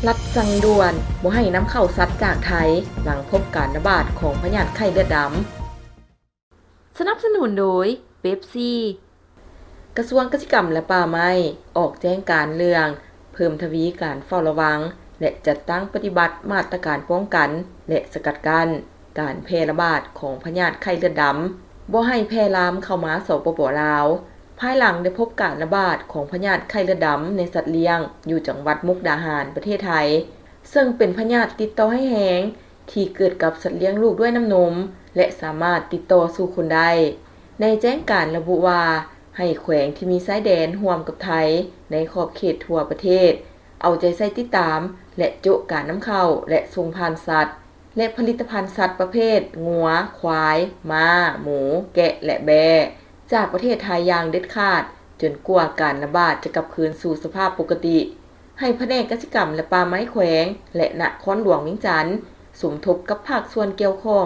ລັດສັ່ງດ່ວນ ບໍ່ໃຫ້ນຳເຂົ້າສັດຈາກໄທ ຫຼັງພົບການລະບາດຂອງພະຍາດໄຂ້ເລືອດດຳ. ສະໜັບສະໜູນໂດຍ ເປັບຊີ. ກະຊວງກະສິກຳ ແລະ ປ່າໄມ້ ອອກແຈ້ງການເລື່ອງເພີ່ມທະວີການເຝົ້າລະວັງ ແລະ ຈັດຕັ້ງປະຕິບັດມາດຕະການປ້ອງກັນ ແລະ ສະກັດກັ້ນການແຜ່ລະບາດຂອງພະຍາດໄຂ້ເລືອດດຳ ບໍ່ໃຫ້ແຜ່ລາມເຂົ້າມາ ສປປ ລາວ. ພາຍຫຼັງໄດ້ພົບການລະບາດຂອງພະຍາດໄຂ້ເລືອດດຳໃນສັດລ້ຽງຢູ່ຈັງຫວັດມຸກດາຫານ ປະເທດໄທ, ເຊິ່ງເປັນພະຍາດຕິດຕໍ່ຮ້າຍແຮງທີ່ເກີດກັບສັດລ້ຽງລູກດ້ວຍນ້ຳນົມ ແລະ ສາມາດຕິດຕໍ່ສູ່ຄົນໄດ້. ໃນແຈ້ງການລະບຸວ່າ ໃຫ້ແຂວງທີ່ມີຊາຍແດນຮ່ວມກັບໄທໃນຂອບເຂດທົ່ວປະເທດ ເອົາໃຈໃສ່ຕິດຕາມ ແລະ ໂຈະການນຳເຂົ້າ ແລະ ສົ່ງຜ່ານສັດ ແລະ ຜະລິດຕະພັນສັດປະເພດງົວ, ຄວາຍ, ມ້າ, ໝູ, ແກະ ແລະ ແບ້ ຈາກປະເທດໄທຢ່າງເດັດຂາດ ຈົນກວ່າການລະບາດຈະກັບຄືນສູ່ສະພາບປົກກະຕິ. ໃຫ້ພະແນກກະສິກຳ ແລະ ປ່າໄມ້ແຂວງ ແລະ ນະຄອນຫຼວງວຽງຈັນ ສົມທົບກັບພາກສ່ວນກ່ຽວຂ້ອງ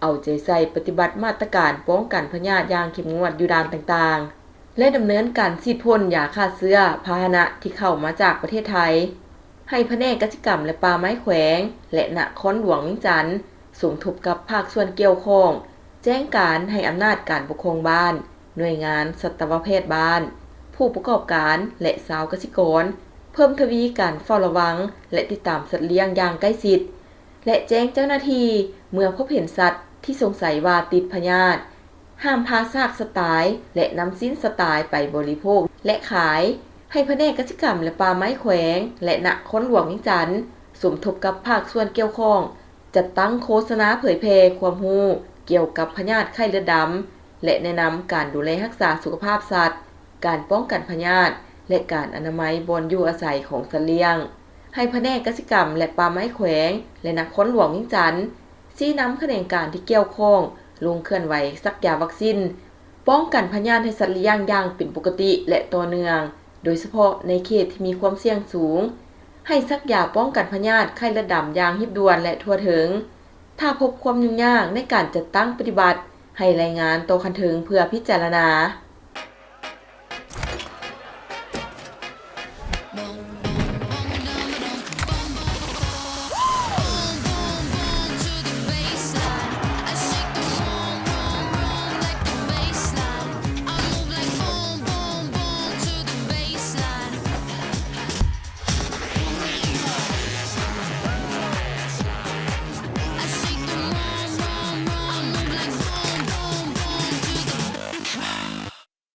ເອົາໃຈໃສ່ປະຕິບັດມາດຕະການປ້ອງກັນພະຍາດຢ່າງເຂັ້ມງວດຢູ່ດ່ານຕ່າງໆ ແລະ ດຳເນີນການສີດພົ່ນຢາຂ້າເຊື້ອພາຫະນະທີ່ເຂົ້າມາຈາກປະເທດໄທ. ໃຫ້ພະແນກກະສິກຳ ແລະ ປ່າໄມ້ແຂວງ ແລະ ນະຄອນຫຼວງວຽງຈັນ ສົມທົບກັບພາກສ່ວນກ່ຽວຂ້ອງ ແຈ້ງການໃຫ້ອຳນາດການປົກຄອງບ້ານ, ໜ່ວຍງານສັດຕະວະແພດບ້ານ, ຜູ້ປະກອບການ ແລະ ຊາວກະສິກອນ ເພີ່ມທະວີການເຝົ້າລະວັງ ແລະ ຕິດຕາມສັດລ້ຽງຢ່າງໃກ້ຊິດ ແລະ ແຈ້ງເຈົ້າໜ້າທີ່ເມື່ອພົບເຫັນສັດທີ່ສົງໄສວ່າຕິດພະຍາດ. ຫ້າມພາຊາກສັດຕາຍ ແລະ ນຳຊີ້ນສັດຕາຍໄປບໍລິໂພກ ແລະ ຂາຍ. ໃຫ້ພະແນກກະສິກຳ ແລະ ປ່າໄມ້ແຂວງ ແລະ ນະຄອນຫຼວງວຽງຈັນ ສົມທົບກັບພາກສ່ວນກ່ຽວຂ້ອງ ຈັດຕັ້ງໂຄສະນາເຜີຍແຜ່ຄວາມຮູ້ກ່ຽວກັບພະຍາດໄຂ້ເລືອດດຳ ແລະ ແນະນຳການດູແລຮັກສາສຸຂະພາບສັດ, ການປ້ອງກັນພະຍາດ ແລະ ການອະນາໄມບ່ອນຢູ່ອາໄສຂອງສັດລ້ຽງ. ໃຫ້ພະແນກກະສິກຳ ແລະ ປ່າໄມ້ແຂວງ ແລະ ນະຄອນຫຼວງວຽງຈັນ ຊີ້ນຳຂະແໜງການທີ່ກ່ຽວຂ້ອງລົງເຄື່ອນໄຫວສັກຢາວັກຊີນປ້ອງກັນພະຍາດໃຫ້ສັດລ້ຽງຢ່າງເປັນປົກກະຕິ ແລະ ຕໍ່ເນື່ອງ, ໂດຍສະເພາະໃນເຂດທີ່ມີຄວາມສ່ຽງສູງ. ໃຫ້ສັກຢາປ້ອງກັນພະຍາດໄຂ້ເລືອດດຳຢ່າງຮີບດ່ວນ ແລະ ທົ່ວເຖິງ. ຖ້າພົບຄວາມຫຍຸ້ງຍາກໃນການຈັດຕັ້ງປະຕິບັດ, ໃຫ້ລາຍງານຕໍ່ຂັ້ນເທິງເພື່ອພິຈາລະນາ.